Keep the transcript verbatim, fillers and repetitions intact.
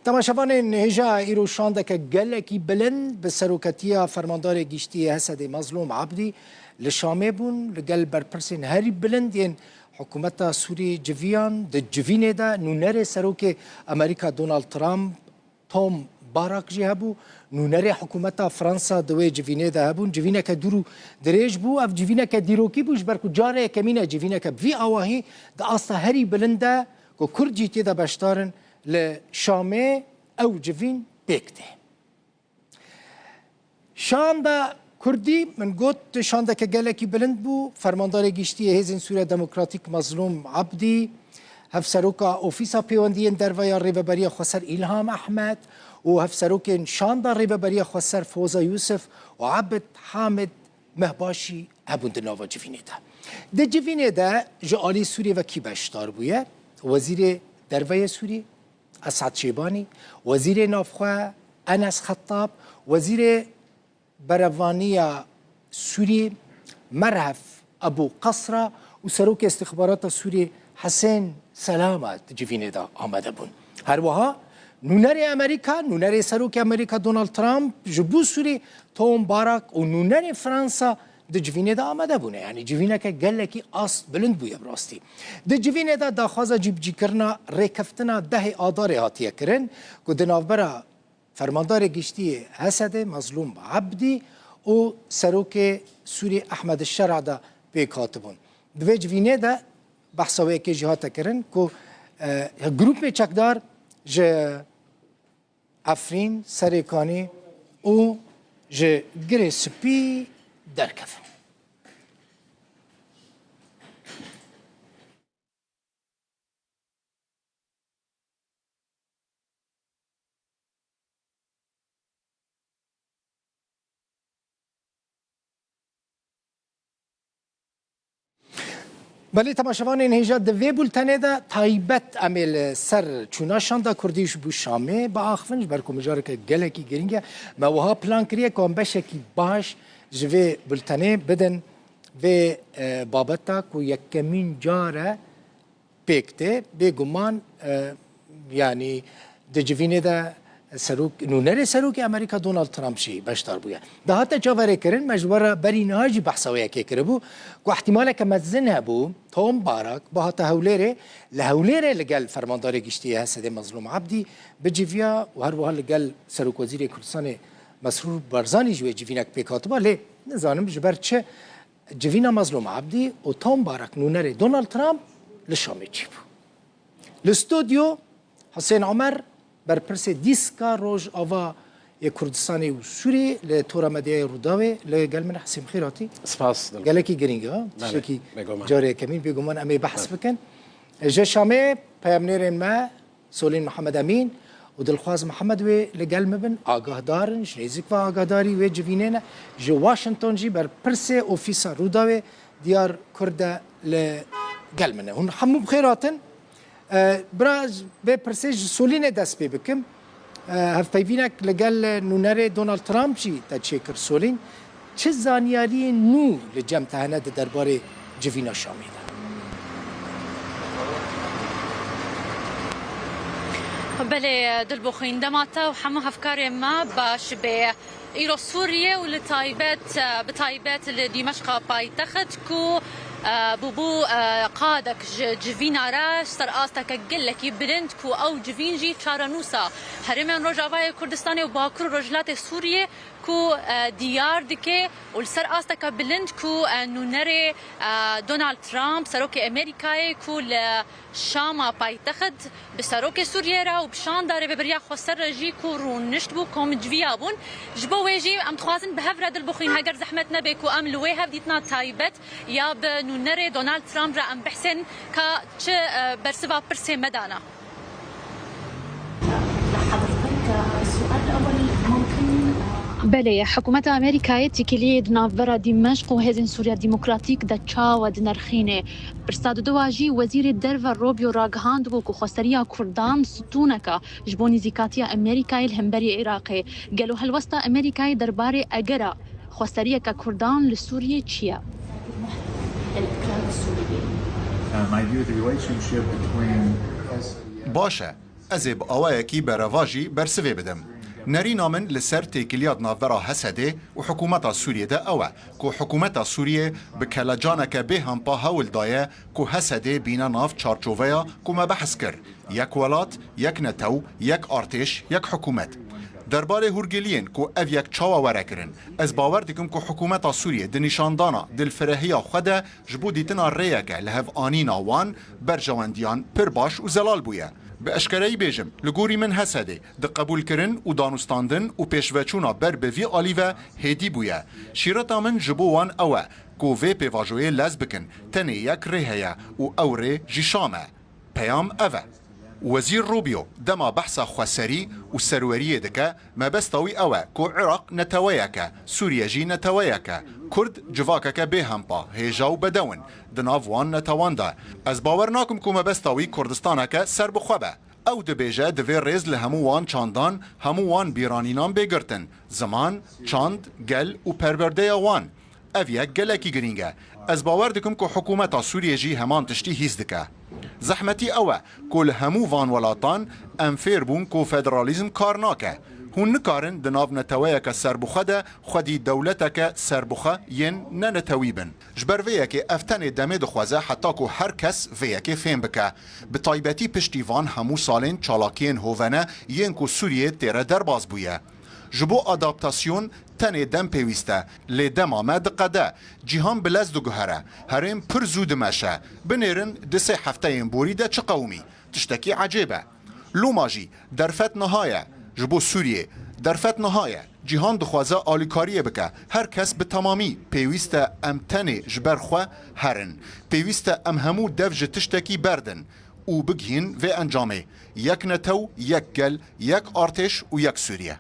Temaşevanên hêja, îro şandeke gelekî bilind bi seroketiya Fermandarê Giştî yê HSDê Mezlûm Ebdî li Şamê bûn, li gel berpirsên herî bilind yên hikûmeta Sûrî civiyan. Di civînê de nûnerê serokê Amerîka Donald Trump, Tom Barak jî hebû. Nûnerê hikûmeta Fransa di wê civînê de hebûn. Civîneke dûr û dirêj bû. Ev civîneke dîrokî bû, ji ber ku carê yekemîn e civîneke bi vî awahî di asta herî bilind de ku Kurd jî tê de beşdar in, li Şamê ew civîn pêk tê. Şanda Kurdî, min got, şandeke gelekî bilind bû. Fermandarê Giştî yê Hêzên Sûriya Demokratîk Mezlûm Ebdî, Hevseroka Ofîsa Pêwendiyên Derve ya Rêveberiya Xweser Îlham Ehmed û Hevserokên Şanda Rêveberiya Xweser Foza Yûsif û Ebid Hamid Mehbaşî hebûn di nava civînê de. Di civînê de ji alî Sûriyê ve kî beşdar bûye? Wezîrê Derve yê Sûrî, Esad Şêbanî, Wezîrê Navxwe Enes Xettab, Wezîrê Berevaniya Sûrî Merhef Ebû Qesra û Serokê Îstixbarata Sûrî Hesên Selama di civînê de amade bûn. Her wiha nûnerê Amerîka, nûnerê Serokê Amerîka Donald Trump ji bo Sûrî Tom Barak û nûnerê Fransa di civînê de amade bûne. Yanî civîneke gelekî ast bilind bûye bi rastî. Di civînê de daxwaza cîbicîkirina rêkeftina dehê Adarê hatiye kirin ku di navbera Fermandarê Giştî yê HSDê Mezlûm Ebdî û Serokê Sûrî Ehmed Şera de pêk hatibûn. Di vê civînê de behsa wê yekê jî hate kirin ku, e, grûpê çekdar ji Efrîn, Serêkanî û ji Girê Spî derkevin. Belê, temaşevanên hêja, di vê bultenê de taybet em ê li ser çûna şanda Kurdî ji bo Şamê biaxivin, ji ber ku mijareke gelekî girîng e. Me wiha plan kiriye ku em beşekî baş ji vê bultenê bidin vê, e, babeta ku yekemîn car e pêk tê. Bêguman, e, yanî di civînê de serok, nûnerê serokê Amerîka Donald Trump jî beşdar bûye. Dihate çaverêkirin, me ji we re berî niha jî behsa wê yekê kiribû, ku ihtimaleke mezin hebû Tom Barak bihata Hewlêrê, li Hewlêrê li gel Fermandarê Giştî yê HSDê Mezlûm Ebdî biciviya û her wiha li gel Serokwezîrê Kurdistanê Mesrûr Barzanî ji wê civînek pêk hatiba, lê nizanim ji ber çi civîna Mezlûm Ebdî û Tom Barak, nûnerê Donald Trump, li Şamê çêbû. Li stûdyo Husên Omer, berpirsê Dîska Rojava yê Kurdistanê û Sûriyê li Tora Medyayê Rûdawê li gel min e. Husên, bi xêr hatî. Spas, Dilbixwîn. Gelekî girîng e, ha? Belê, tiştekî bêguman. Carê yekemîn, bêguman em ê behs, belê, bikin. Ji Şamê peyamnêrên me Solîn Mihemed Emîn û Dilxwaz Mihemed wê li gel me bin, agahdar in, ji nêzîk ve agahdarî wê civînê ne. Ji Washington jî berpirsê ofîsa Rûdawê Diyar Kurd e li gel min e. Hûn hemû bi xêr hatin. E, bira, vê pirsê ji Solînê dest pê bikim. E, hevpeyvînek li gel nûnerê Donald Trump jî te çêkir, Solîn. Çi zanyariyên nû li cem te hene di derbarê civîna Şamê de? Belê, Dilbixwîn, dema te û hemû hevkarên me baş bê. Îro Sûriye û li taybet, bi taybet li Dîmeşqa paytext ku, e, bûbû, e, qadek ji civîna re ji ser asteke gelekî bilind ku ew civîn jî çarenûsa herêmên Rojavayê Kurdistanê û Bakur û Rojhilatê Sûriyê ku, e, diyar dike û li ser asteke bilind ku, e, nûnerê, e, Donald Trump, serokê Amerîkayê ku li Şama paytext bi serokê Sûriyê re û bi şanda Rêveberiya Xweser re jî ku rûnişt bû, komcivîya bûn. Ji bo wê jî em dixwazin bi hev re, Dilbixwîn, heger zehmet nebe, ku em li wê hevdîtina taybet ya bi nûnerê Donald Trump re em behsên ka çi, e, bersiva pirsê me dana. Belê, hikûmeta Amerîkayê têkiliyê di navbera Dîmeşq û Hêzên Sûriya Demokratîk de çawa dinirxîne? Pirsa duduwa jî Wezîrê Derve Rubio ragihandibû ku xweseriya Kurdan stûneke ji bo nêzîkatiya Amerîkayê li hemberî Iraqê. Gelo helwesta Amerîkayê derbarê egera xweseriyeke Kurdan li Sûriyê çi ye? Uh, my view of the relationship between Baş e. Ez ê bi awayekî berevajî bersivê bidim. Nerîna min li ser têkiliya di navbera Hesedê û hikûmeta Sûriyê de ew e ku hikûmeta Sûriyê bi kelecaneke bêhempa hewl daye ku Hesedê bîne nav çarçoveya ku me behs kir, yek welat, yek netew, yek artêş, yek hikûmet. Derbarê hûrgiliyên ku ev yek çawa were kirin, ez bawer dikim ku hikûmeta Sûriyê di nîşandana dilfirehiya xwe de ji bo dîtina rêyeke li hev anîna wan berjewendiyan pir baş û zelal bûye. Bi eşkereyî bêjim, li gorî min Hesedê di qebûlkirin û danûstandin û pêşveçûna ber bi vî alî ve hêdî bûye. Şîreta min ji bo wan ew e ku vê pêvajoyê lez bikin, tenê yek rê heye û ew rê jî Şam e. Peyam ev e. Wezîr Rubio dema behsa xweserî û serweriyê dike, mebesta wî ew e ku Iraq neteweyek e, Sûriye jî neteweyek e. Kurd civakeke bêhempa, hêja û bedew in di nav wan netewan de. Ez bawer nakim ku mebesta wî Kurdistaneke serbixwe be. Ew dibêje divê rêz li hemû wan çandan, hemû wan bîranînan bê girtin, ziman, çand, gel û perwerdeya wan. Ev yek gelekî girîng e. Ez bawer dikim ku hikûmeta Sûriyê jî heman tiştî hîs dike. Zehmetî ew e ku li hemû van welatan em fêr bûn ku federalîzm kar nake. Hûn nikarin di nav neteweyeke serbixwe de xwedî dewleteke serbixwe yên ne netewî bin. Ji ber vê yekê ev tenê demê dixwaze heta ku her kes vê yekê fêm bike. Bi taybetî piştî van hemû salên çalakiyên hovene yên ku Sûriyê têre derbas bûye. Ji bo adaptasyon tenê dem pêwîst e, lê dema me diqede. Cîhan bi lez diguhere. Herêm pir zû dimeşe. Binêrin di sê hefteyên borî de çi qewimî? Tiştekî ecêb e. Loma jî derfet niha ye. Ji bo Sûriyê derfet niha ye. Cîhan dixwaze alîkariyê bike. Her kes bi temamî pêwîst e em tenê ji ber xwe herin. Pêwîst e em hemû dev ji tiştekî berdin û bigihîn vê encamê. Yek netew, yek gel, yek artêş û yek Sûriye.